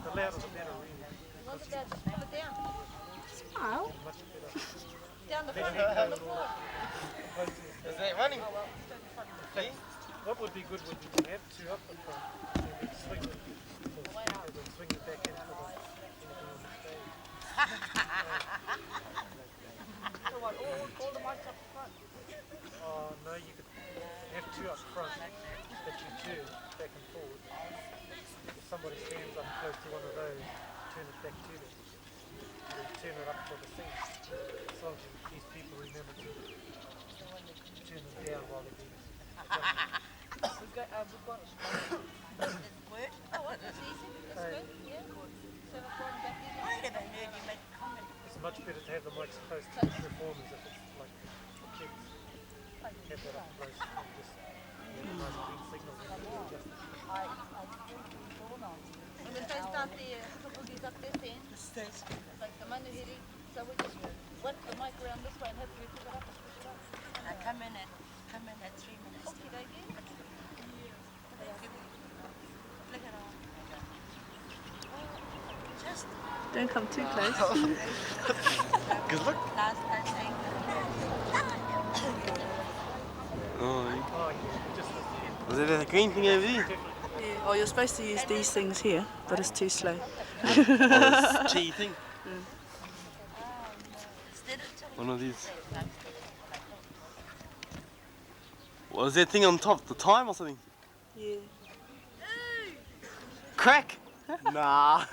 The louder the better, really. Not the loud, just put it down. Smile. Much better. Down the front, on the floor. Is that running? Oh well, it's down the front. See? What would be good would be to have two up the front and then swing it to the speakers and swing it back into the anything on the stage. So what, all, all the mics up the front? Oh no, you could have two up front that you turn back and forward. If somebody stands up close to one of those, turn it back to them. And then turn it up for the scene. As long as you, these people remember to turn them down while they're being adjusted. We've got, we've got. Oh, what, that's easy, that's good, yeah. So we've gone back there. I never heard you make a comment. It's much better to have the mics close to the performers if it's like the kids. Have that up close and just have a nice clean signal and you can adjust it. When we first start the hakapuki's up this end, like the manuhiri, so we just whip the mic around this way and hopefully pick it up and push it up. I come in at come in at 3 minutes. Okie dokie. Flick it on. Just Don't come too close. Good luck. last time saying Oh, Oh yeah, just the was that the green thing over there? Yeah. Oh, you're supposed to use these things here, but it's too slow. Oh, this tea thing. instead of telling One of these. What is that thing on top? The time or something? Yeah. Crack! Nah.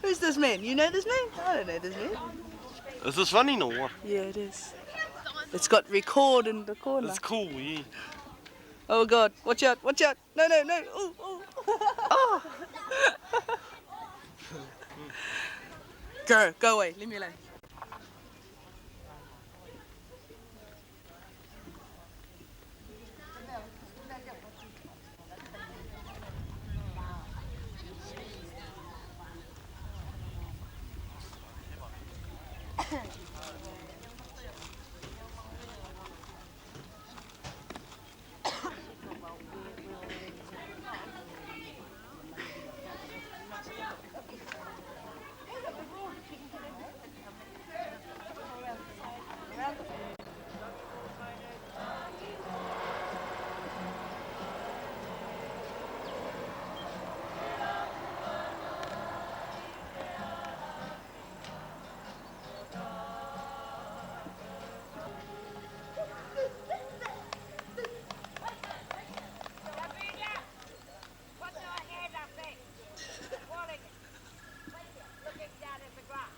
Who's this man? You know this man? I don't know this man. Is this running or what? Yeah, it is. It's got record in the corner. It's cool, yeah. Oh God! Watch out! Watch out! No! No! No! Ooh! Ooh! Oh. Go! Go away! Leave me alone. Put your hand up there. Falling, looking down at the ground.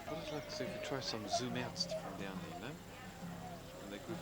What I'd like to see if we try some zoom outs from down there, no? And they could.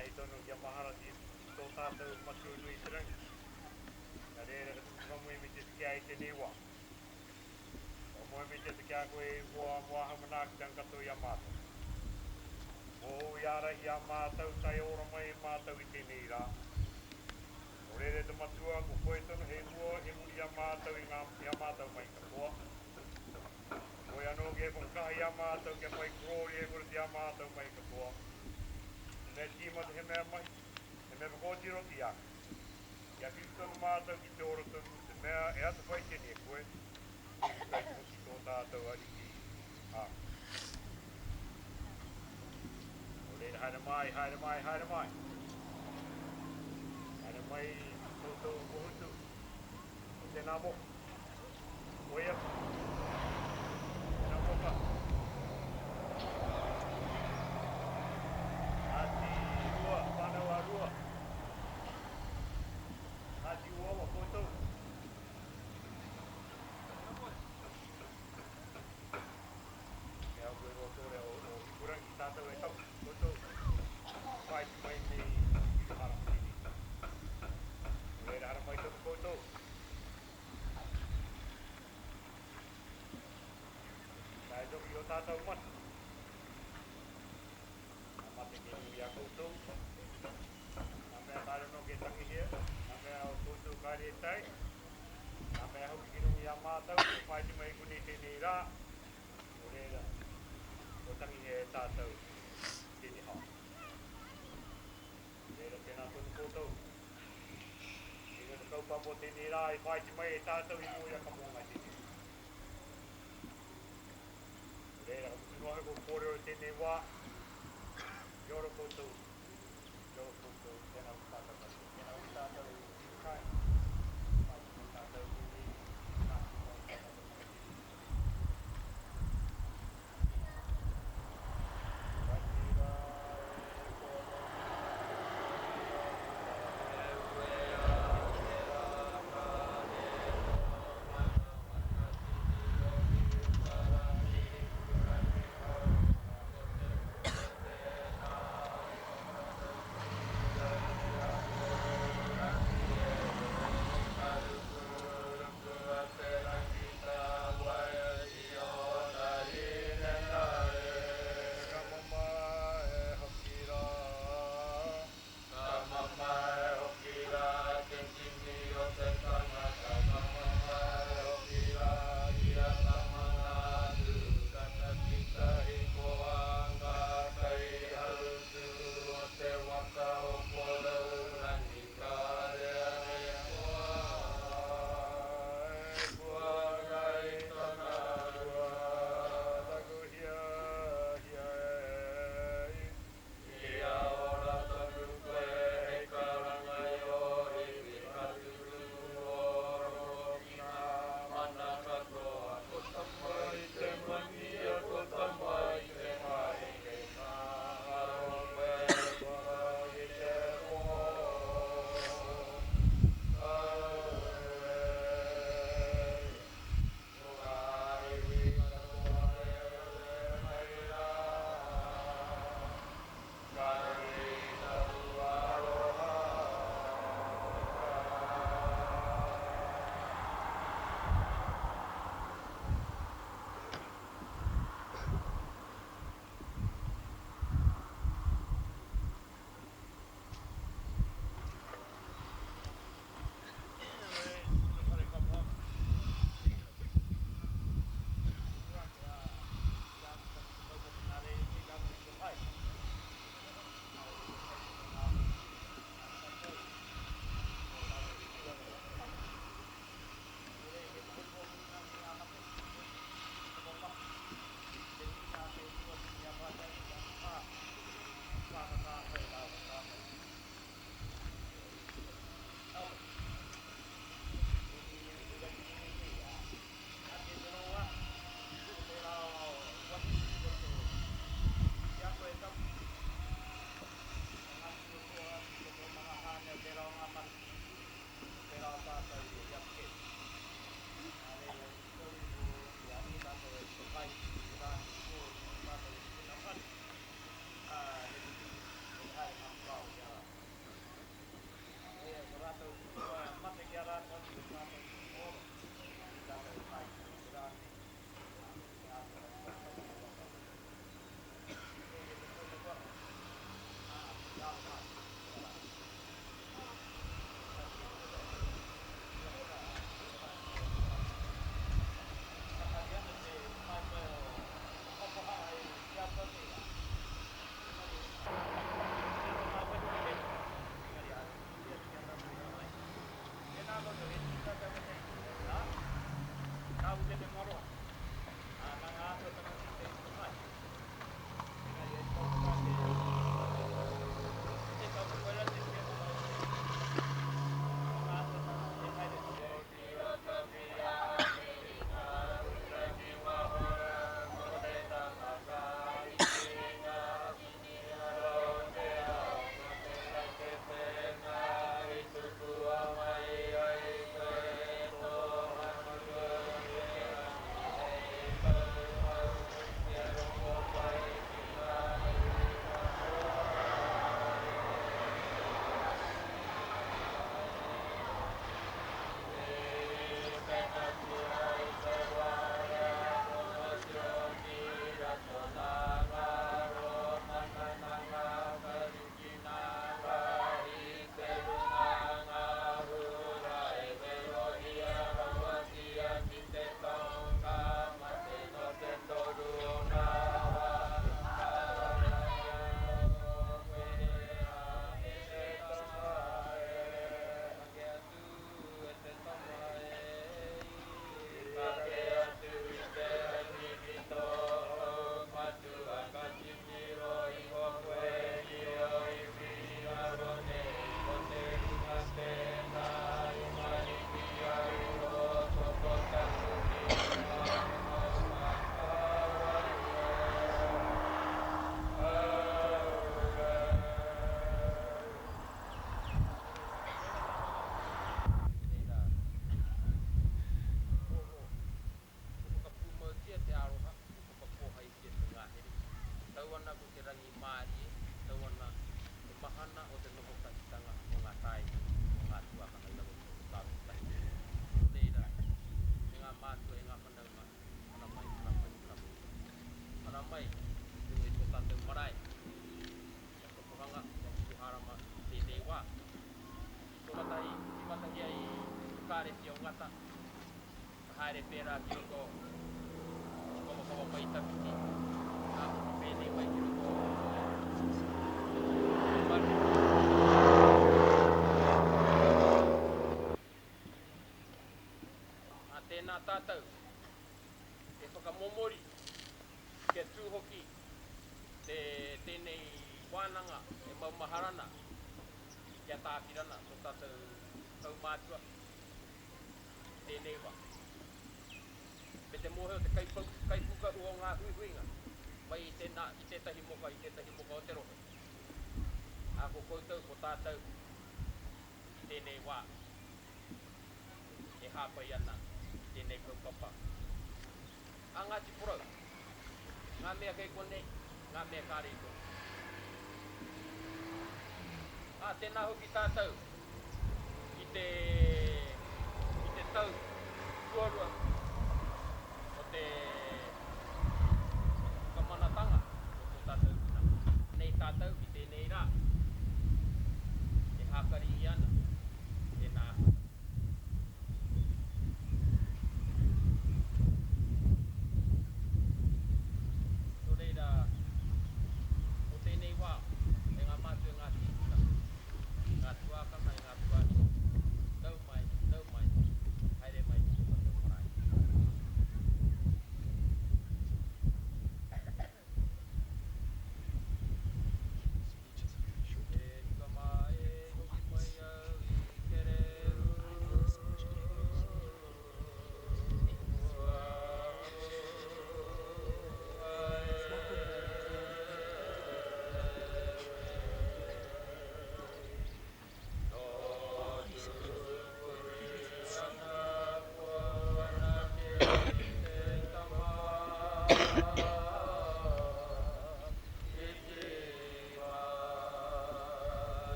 Kotahi tonu kia mahara ki tō tātou Matua nui i te rangi. Nā reira ka tuku whakamōemiti atu ki a i tēnei wā. Whakamōemiti atu ki a koe e Ihowa mō ahau manaakitanga katoa i a mātou. Mōu i ārahi i a mātou tae ora mai e mātou i tēnei rā. Nō reira e te Matua, ko koe tonu hei mua, hei muri i a mātou i ngā, i a mātou mahi katoa. Koe anō ki hei whakakaha i a mātou kia whai korōria i roto i a mātou mahi katoa. He mea tīmata, he mea mahi, he mea whakaoti roto i a koe. Kia whiwhi tonu mātou ki te ora tonu, te mea e atawhaitia nei e koe, Ihu Karaiti hoki tō tātou Ariki. Āmine. Nō reira, haere mai, haere mai, haere mai. Haere mai koutou Mohutu o tēnā moka. Koia, tēnā moka. Ngāti Rua, whānau a Rua. Ngāti Uawa koutou. Ke au koe roto reo o Hikurangi, tātou e tau, koutou, whāiti mai nei i te marama tēnei. Nō reira, haramai tonu koutou. Tae toki o tātou mate. Ngā mate kei runga i a koutou. Ngā mea kāre anō kei tangihia, ngā mea o koutou kāre e tae, ngā mea hoki ki runga i a mātou, kua whāiti mai i konei tēnei rā, nō reira, kua tangihia e tātou tēnei hao. Nō reira, tēnā tonu koutou. Tēnei te kaupapa o tēnei rā i whāiti mai e tātou i mua i a Kamoanga i tēnei rā. Nō reira, ka mutu noa iho koku kōrero i tēnei wā. Kia ora koutou, kia ora koutou, tēnā hoki tātou katoa. Tēnā hoki tātou i te kāinga, whāiti mai tātou i tēnei whāiti mai i tā tātou whakatiri. Rangira e koro Haere pērā ki roto i Kawakawa mai Tawhiti, ā, ka pēnei mai ki roto o Maru. Ā, tēnā tātou e whakamomori kia tū hoki te, tēnei wānanga e maumahara ana ki a Tāwhirana, tō tātou kaumātua i tēnei wā. Me te mōhio te kaipūkahu o ngā huihuinga mai i tēnā, i tētahi moka, i tētahi moka o te rohe. Ā, ko koutou, ko tātou i tēnei wā e hāpai ana i tēnei kaupapa a Ngāti Porou, ngā mea kei konei, ngā mea kāre i konei. Ā, tēnā hoki tātou i te, i te tau tuarua o te whakamanatanga o tō tātou rūnanga. Nei tātou i tēnei rā e hākari ana tēnā āhuatanga. Nō reira, mō tēnei wā, e ngā mātua e ngā tīpuna, e ngā tuākana, e ngā tuāhine, nau mai.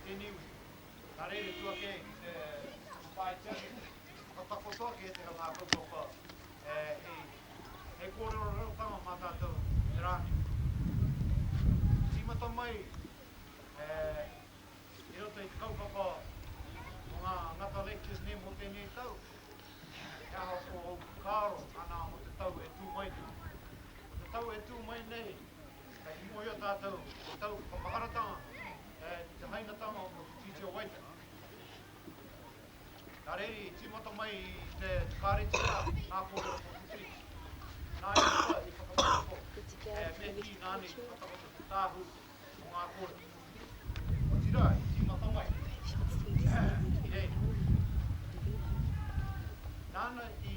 tēnei iwi. Nā reira tu ake i te whakawhāiti ake, whakatakoto ake e te ngā kaupapa hei kōrero reotanga mā tātou te rā nei. Tīmata mai i roto i te kaupapa o ngā Ngata Lectures nei mō tēnei tau, he aha tō ou whakaaro ana mō te tau e tū mai nei. Ko te tau e tū mai nei, kei mōhio tātou te tau whakamaharatanga ki te hainatanga o Te Tiriti o Waitangi. Nā reira i tīmata mai i te kāreti rā ngā kōrero mō te Tiriti. Nā i mua i whakatakoto me kī nāna i whakatakoto te tāhū o ngā kōrero. Otirā i tīmata mai i reira. Nāna i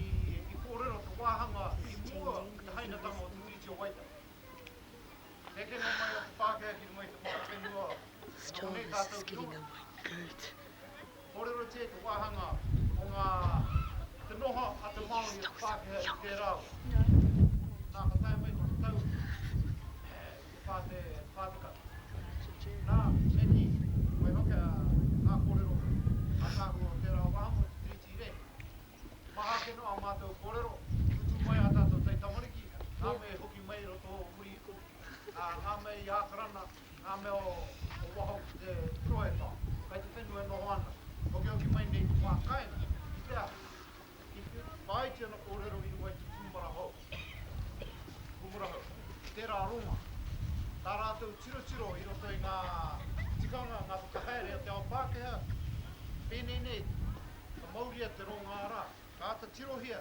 kōrero te wāhanga i mua i te hainatanga o Te Tiriti o Waitangi. Te ekenga mai o te Pākehā ki runga i te mana whenua e noho nei tātou ki runga. Kōrerotia te wāhanga o ngā, te noho a te Māori o te Pākehā i tērā wā. Nā, ka tae mai ki te tau 40. Nā, me kī, waihoki ngā kōrero ātaahua o tērā wāhanga o te Tiriti i reira. Maha ake noa ā mātou kōrero, tutū mai ā tātou taitamariki, ngā mea i hoki mai i roto o Murihiku, ngā mea i Ākarana, ngā mea o waho ki te rohe pā, kai te whenua e noho ana, hokihoki mai nei te wā kāinga, ki te aha? Ki te whāiti ana kōrero i runga i te kūmara hou. Kūmara hou. Tērā ronga. Tā rātou tirotiro i roto i ngā tikanga, ngā whakahaere o te ao Pākehā, pēnei nei, Ka mauria te rongā rā. Ka āta tirohia,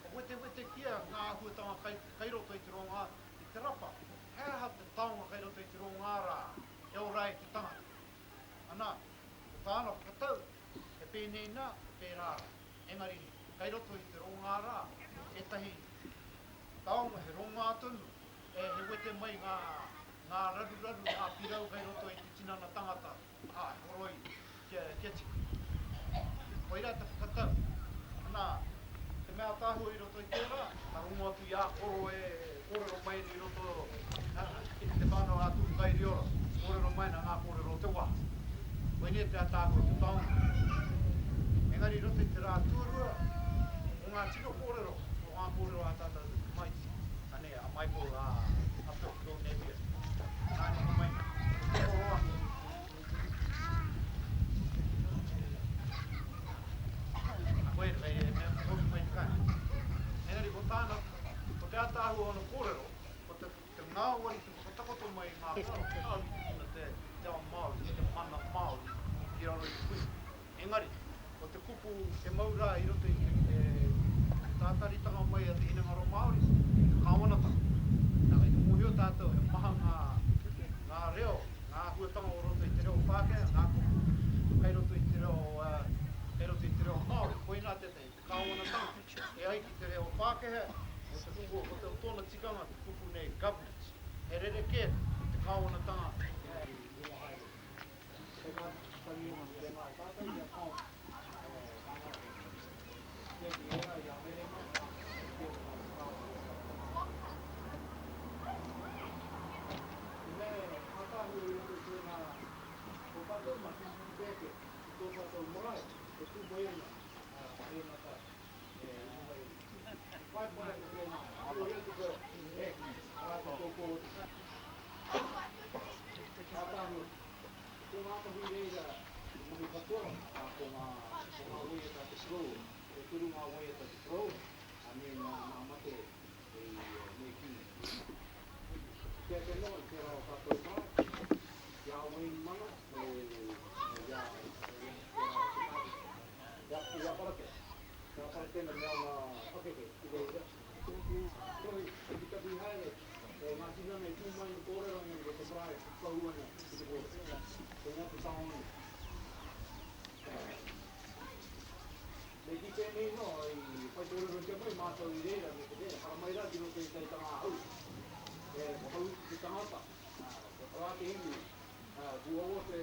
ka wetewetekia ngā āhuatanga kai, kai roto i te rongā, i te rapa. He aha te taonga kai roto i te rongā rā e ora ai te tangata? Anā, ko tāna whakatau, he pēnei nā, he pērā rā. Engari, kai roto i te rongā rā, ētahi taonga he rongā tonu, e, he wete mai ngā, ngā raruraru, ngā pirau kai roto i te tinana tangata, ā, he horoi kia, kia tika. Koirā te whakatau. Ana, te mea ātaahua i roto i tērā, ka rongo atu i a Koro e kōrero mai ana i roto i te whānau a Tūwhakairiora, kōrero mai ana ngā kōrero o te wā. Koinei te ātaahua o te taonga. Engari i roto i te rā tuarua, o ngā tino kōrero, o ngā kōrero a tātou te tamaiti, anei, a Michael, a, a Phil Napier, nā noho mai nei, te toro ake. Koe, kei e mea hoki mai te kāinga. Engari ko tāna, ko te ātaahua o ana kōrero, ko te, te ngāwari te whakatakoto mai i ngā karo, kāore i tukuna te, te ao Māori, te mana Māori ki raro i te whenua. Engari, ko te kupu e mau rā i roto i te, te tātaritanga mai a te hinengaro Māori, te kāwanatanga. Nā, kei te mōhio tātou he maha ngā, ngā reo, ngā āhuatanga o roto i te reo Pākehā, ngā kupu kei roto i te reo, kei roto i te reo Māori, koinā tētahi, te kāwanatanga, e ai ki te reo Pākehā, ko te kupu, ko te, tōna tikanga te kupu nei governance, he rerekē te kāwanatanga e rongo haere. Tēnā tangi, tēnā tātou i a Tom, nāna e tiaki ērā i a Merema, e tiaki ngā whakaaro o tātou. Te mea e ātaahua i roto i tēnā tō tātou mahi, te eke i tō tātou marae e tū mai ana a Rēnata i runga i te paepae o tēnā ātaahua te koe e arā te kōkō o te ātaahua. Ko ngā mahi reira te mahi katoa, ko ngā waiata a te koroua, e toru ngā waiata a te koroua, me ngā mate me kī. Kia ake anō i tērā o tātou marae, i a Wayne Mana me i a i a Parakera. I a Parakera me ōna pakeke i reira. Toi, tapitapi haere, e ngā tinana i tū mai i kōrero engari ko te marae e pau ana i te kōrero. Koinā te tāone. Me kī pēnei noa, i whai kōrerotia mai mātou i reira me te mea, haramai rā ki roto i taitanga hau, e kua hauiti te tangata, kua parā te iwi, kua aua te,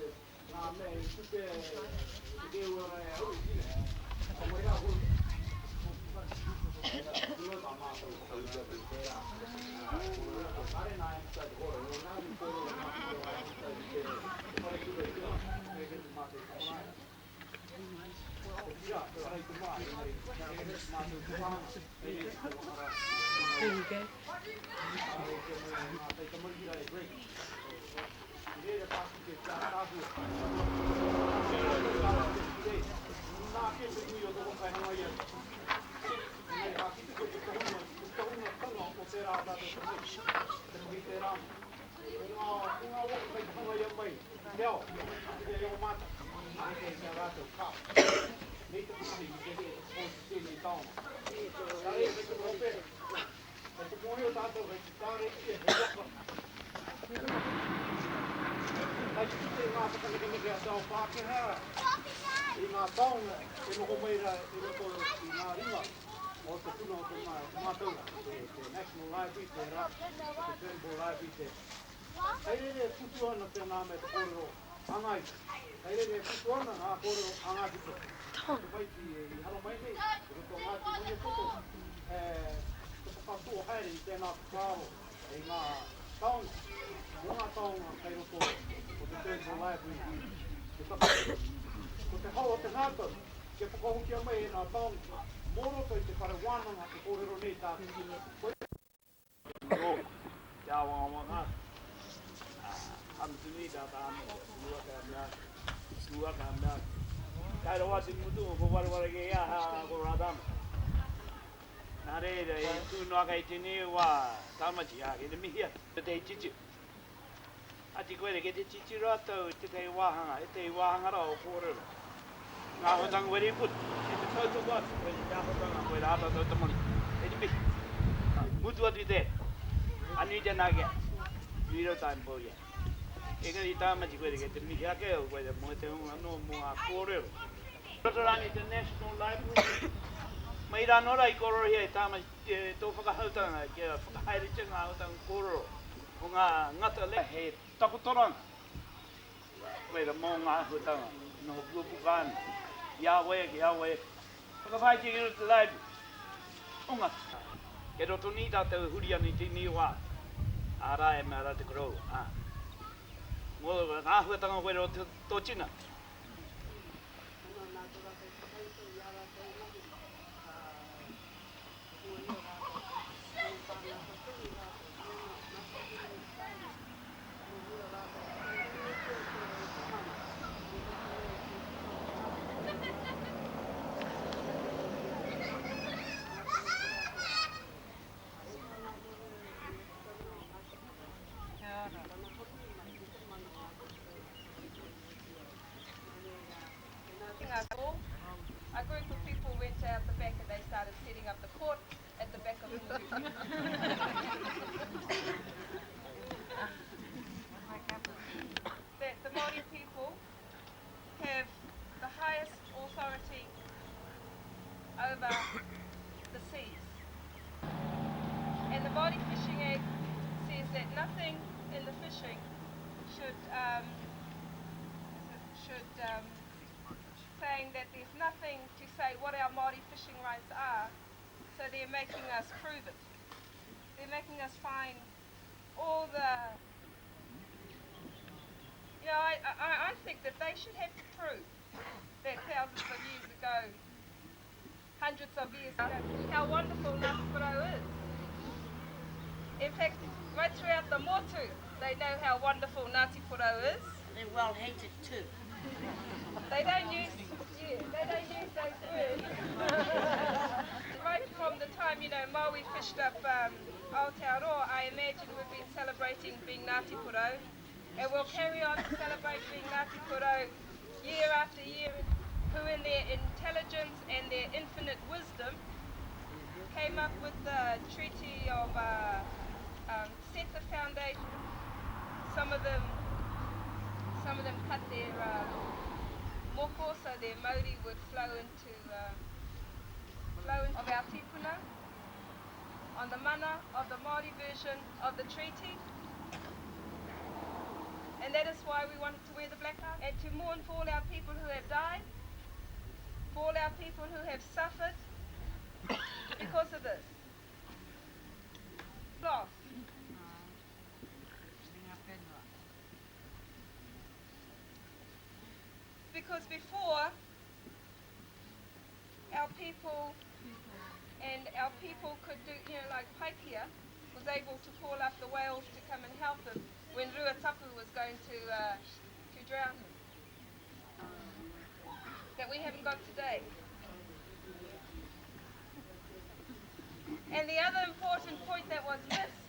ngā mea i tupe e te kēua rā e hauiti, haramai rā koutou. Tino tā mātou whakautu atu i tērā kōrero, kāre nā e puta te kōrero, nā te kōrero nā te kōrero e puta i te wharekura i te There you go. A group of people went out the back and they started setting up the court at the back of the That the Māori people have the highest authority over the seas. And the Māori Fishing Act says that nothing in the fishing should saying that there's nothing to say what our Māori fishing rights are, so they're making us prove it. They're making us find all the... You know, I think that they should have to prove that thousands of years ago, hundreds of years ago, how wonderful Ngāti Porou is. In fact, right throughout the motu, they know how wonderful Ngāti Porou is. They're well hated too. They don't use, they don't use those words. Right from the time, you know, Maui fished up Aotearoa, I imagine we've been celebrating being Ngāti Porou, and we'll carry on to celebrate being Ngāti Porou year after year, who in their intelligence and their infinite wisdom came up with the Treaty of, set the foundation. Some of them cut their moko so their mauri would flow into of our tipuna on the mana of the Māori version of the treaty. And that is why we wanted to wear the black hat and to mourn for all our people who have died, for all our people who have suffered because of this loss. Because before, our people and our people could do, you know, like Paikea was able to call up the whales to come and help him when Ruatapu was going to drown him. That we haven't got today. And the other important point that was missed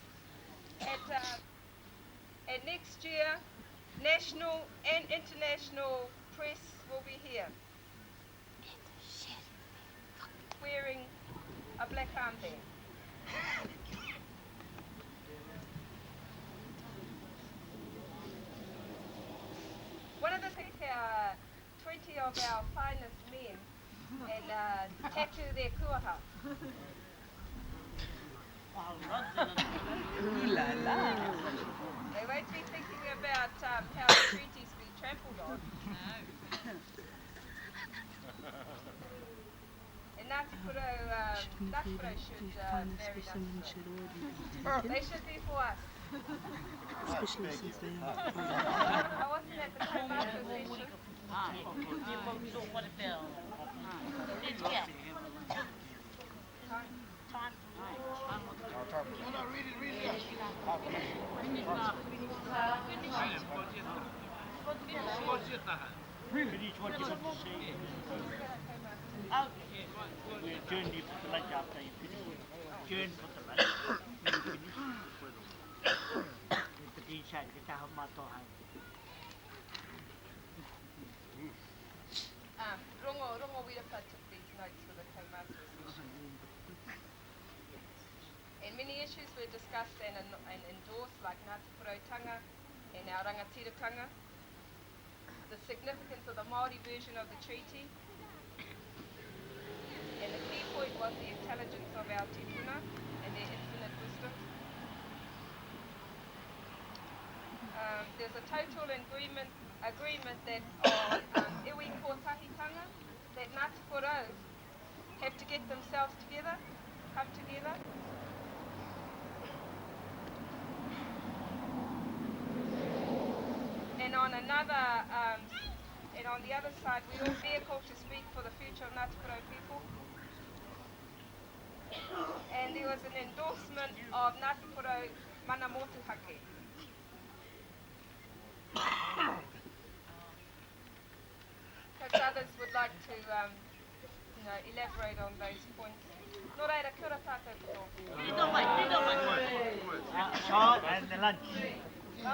at next year, national and international press will be here, wearing a black armband. One of the things, 20 of our finest men and tattoo their kuaha. Ooh la la. They won't be thinking about how the treaties be trampled on. No. And Ngāti Porou, Ngāti Porou should marry Ngāti Porou. They should be for us. Especially since they are. I wasn't at the Kaumātua session. Finish what you want to say. We adjourn you for the lunch after you finish. Adjourn for the lunch. When you finish. Rongo Wirapa took these notes for the Kaumātua session. And many issues were discussed and endorsed, like Ngāti Poroutanga and our rangatiratanga, the significance of the Māori version of the treaty, and the key point was the intelligence of our tipuna and their infinite wisdom. There's a total agreement that on iwi kotahitanga, that Ngāti Porou have to get themselves together, come together. And on another, and on the other side, we all vehicle to speak for the future of Ngāti Porou people. And there was an endorsement of Ngāti Porou mana motuhake. Perhaps others would like to, you know, elaborate on those points. Nō reira, kia ora tātou katoa. And the lunch. Ia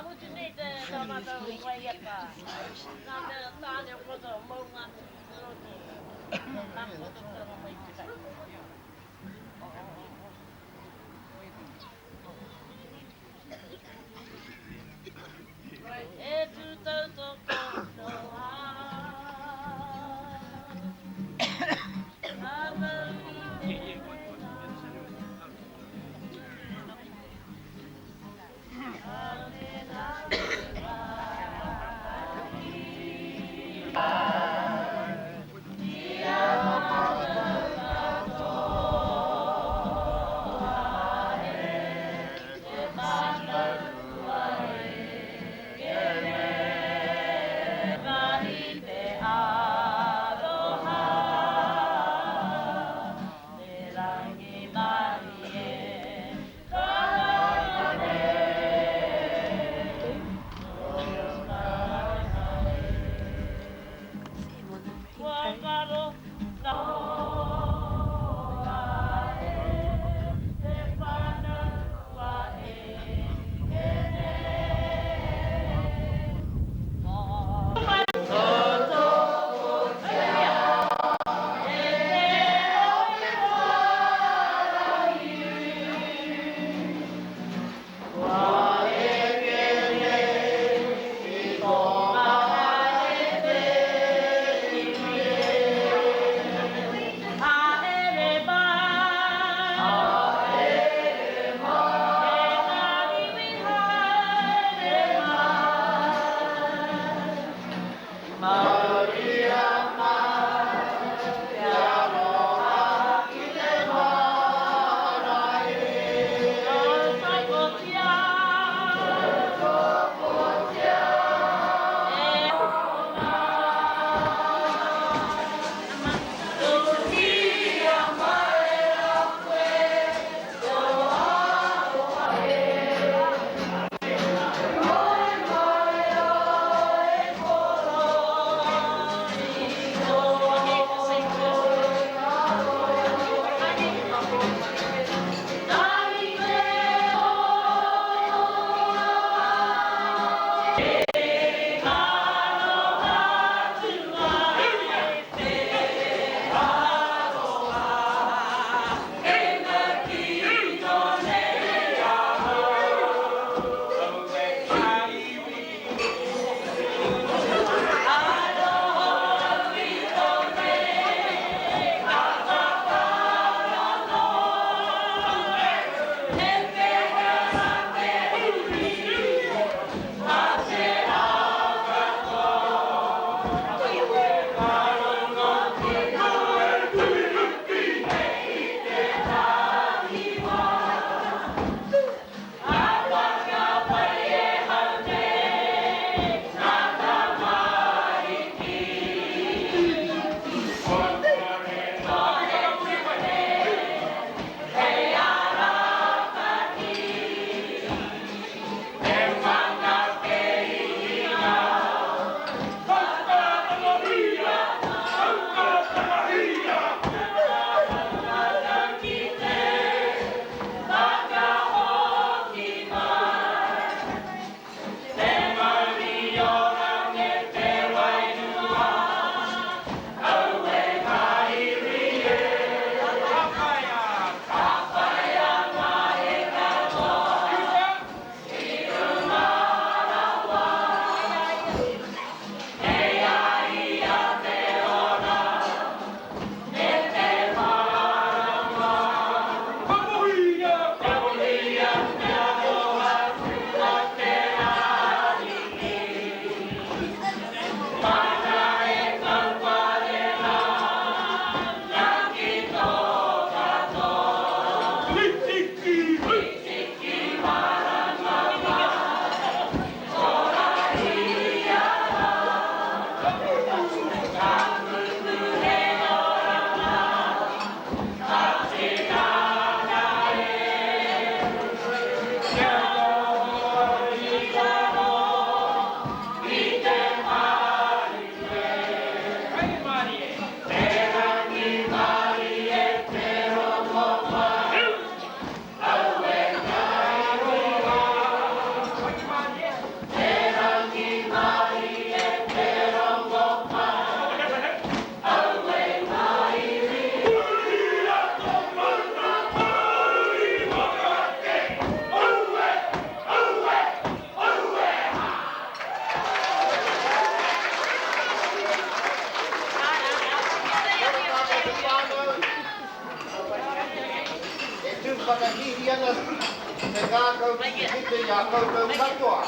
a koutou katoa,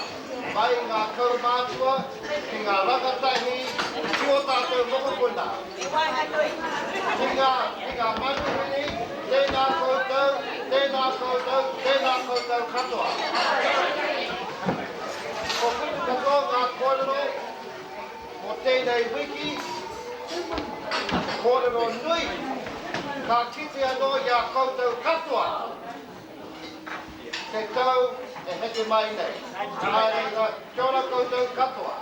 mai i ngā kaumātua, ki ngā rangatahi, ki ō tātou mokopuna. Ki ngā, ki ngā manuhiri, tēnā koutou, tēnā koutou, tēnā koutou katoa. Ko putu katoa ngā kōrero mō tēnei wiki, kōrero nui, ka kite anō i a koutou katoa te tau e heke mai nei. Nā reira, kia ora koutou katoa.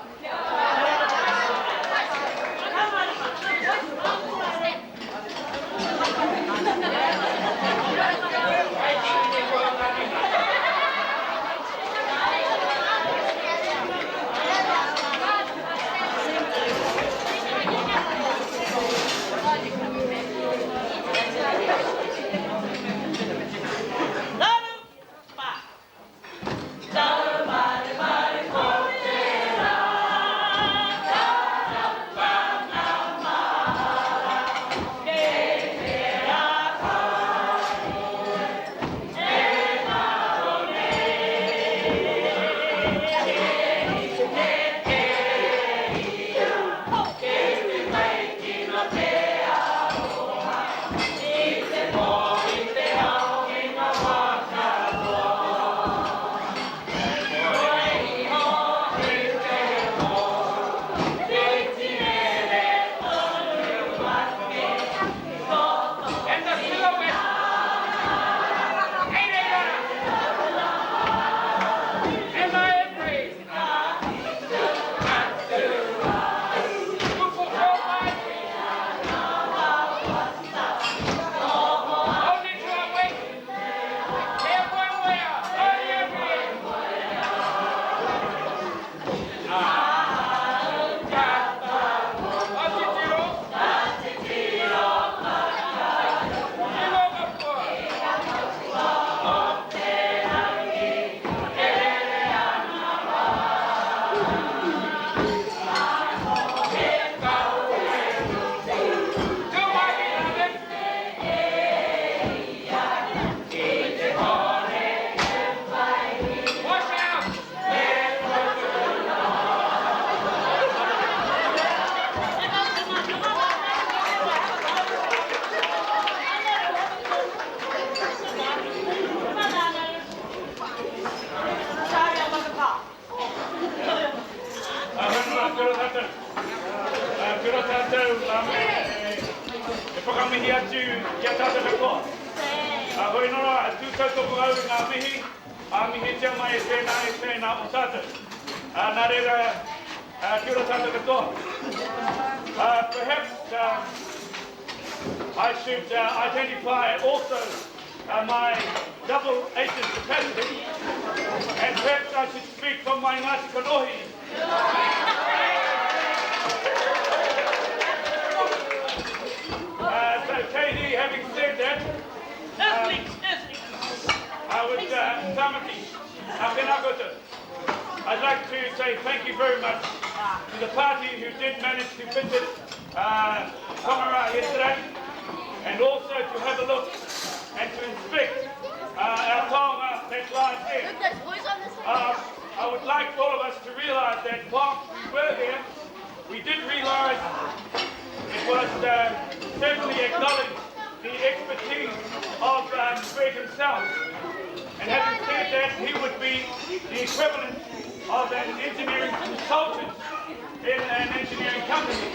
And the silhouette. And I agree. To fulfill my dream. Only to awake. Everywhere. I agree. To my beloved. Wash out. Whenua, kia ora tātou. Kia ora tātou, e whakamihi atu ki a tātou katoa. Hoi nora, tū tautoko au i ngā mihi, a mihitia mai e tēnā, e tēnā o tātou. Nā reira, kia ora tātou katoa. Perhaps I should identify also my double agent capacity, and perhaps I should speak from my Ngāti Konohi. So Katie, having said that, I would, Tamaki, tēnā koutou. I'd like to say thank you very much to the party who did manage to visit Whangara yesterday, and also to have a look and to inspect our taonga that lies there. Look, there's boys on this side. I would like all of us to realise that whilst we were there, we did realise it was certainly acknowledged the expertise of Greg himself. And having said that, he would be the equivalent of an engineering consultant in an engineering company.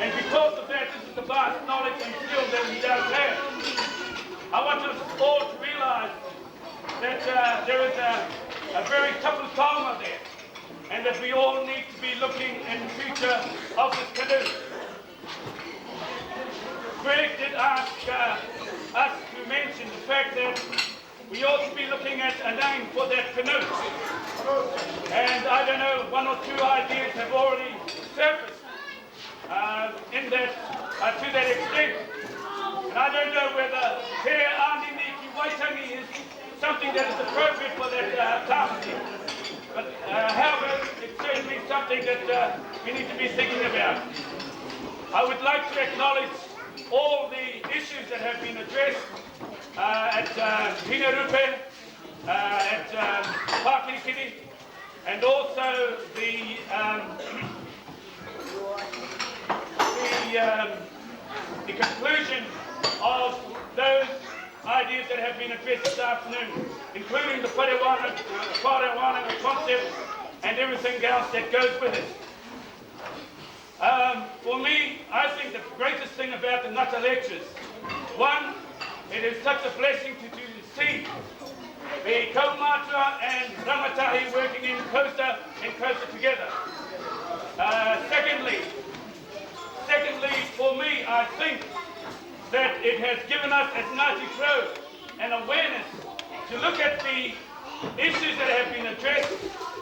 And because of that, this is the vast knowledge and skill that he does have. I want us all to realise that there is a very tapu taonga there, and that we all need to be looking in the future of this canoe. Greg did ask us to mention the fact that we ought to be looking at a name for that canoe. And I don't know, one or two ideas have already surfaced to that extent. And I don't know whether Te Anini Ki Waitangi is something that is appropriate for that task. But however, it's certainly something that we need to be thinking about. I would like to acknowledge all the issues that have been addressed at Hinerupe. at Pākirikiri, and also the, the, the conclusion of those ideas that have been addressed this afternoon, including the whare wānanga concept and everything else that goes with it. For me, I think the greatest thing about the Ngata Lectures, one, it is such a blessing to see the kaumātua and rangatahi working in closer and closer together. Secondly, for me, I think that it has given us as Ngāti Porou an awareness to look at the issues that have been addressed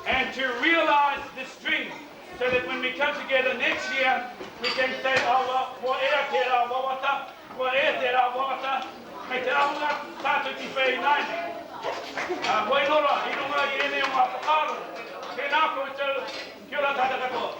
and to realise this dream, so that when we come together next year, we can say, oh, well, kua ea te rā wawata, kua ea te rā wawata, kei te ahunga tātou ki whei nāianei. Hoi nora, i runga i ēnei o ngā whakaaro, tēnā koutou, kia ora tātou katoa.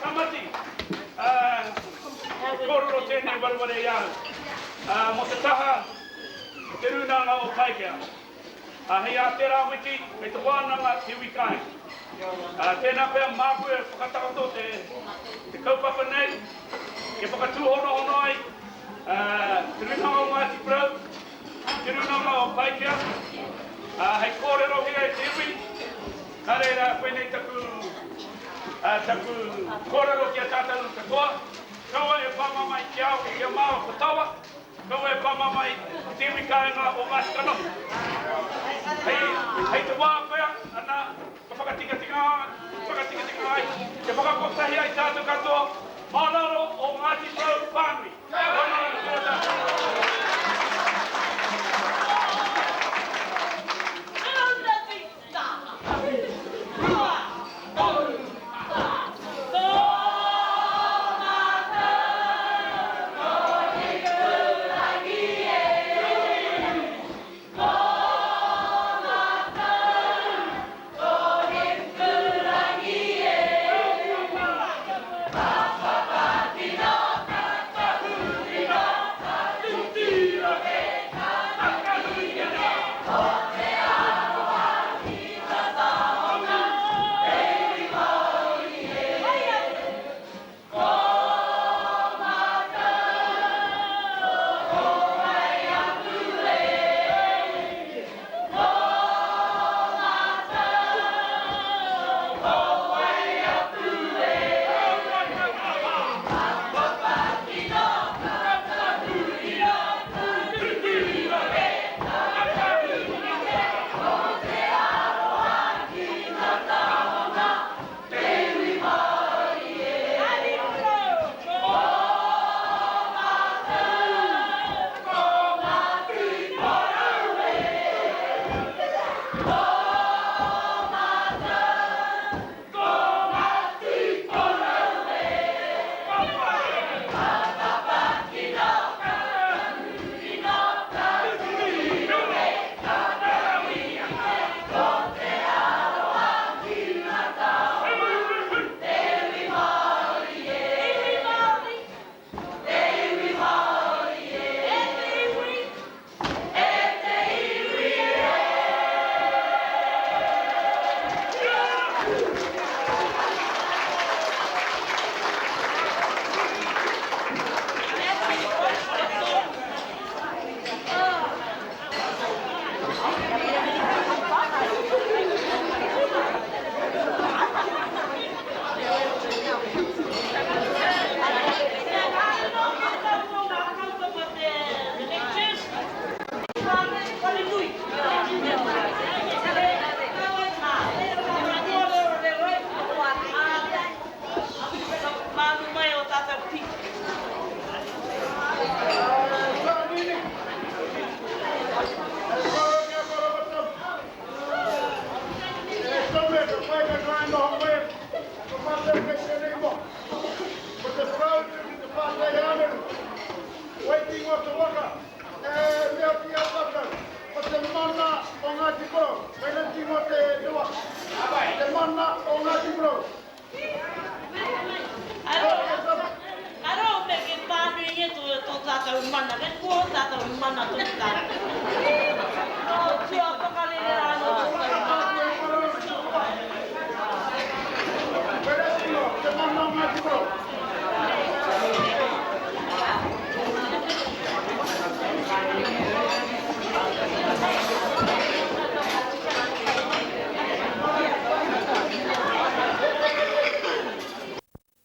Ka mati, he kōrero tēnei wareware i ahau, mō te taha o te Rūnanga o Paikea. Hei ā tērā wiki, kei te wānanga te iwi kāinga. Tēnā pea māku e whakatakoto te kaupapa nei, kia whakatūhonohono ai te Rūnanga o Ngāti Porou, te Rūnanga o Paikea, hei kōrerohia e te iwi. Nā reira, koinei taku, taku kōrero ki a tātou katoa, kaua e pāmamae ki a au, ki a māua ko Tawa, kaua e pāmamae ki te iwi kāinga o Ngāti Kanohi. Hei, hei te wā pea, ana, ka whakatikatika, whakatikatika ai, kia whakakotahi ai tātou katoa mā raro o Ngāti Porou whānui.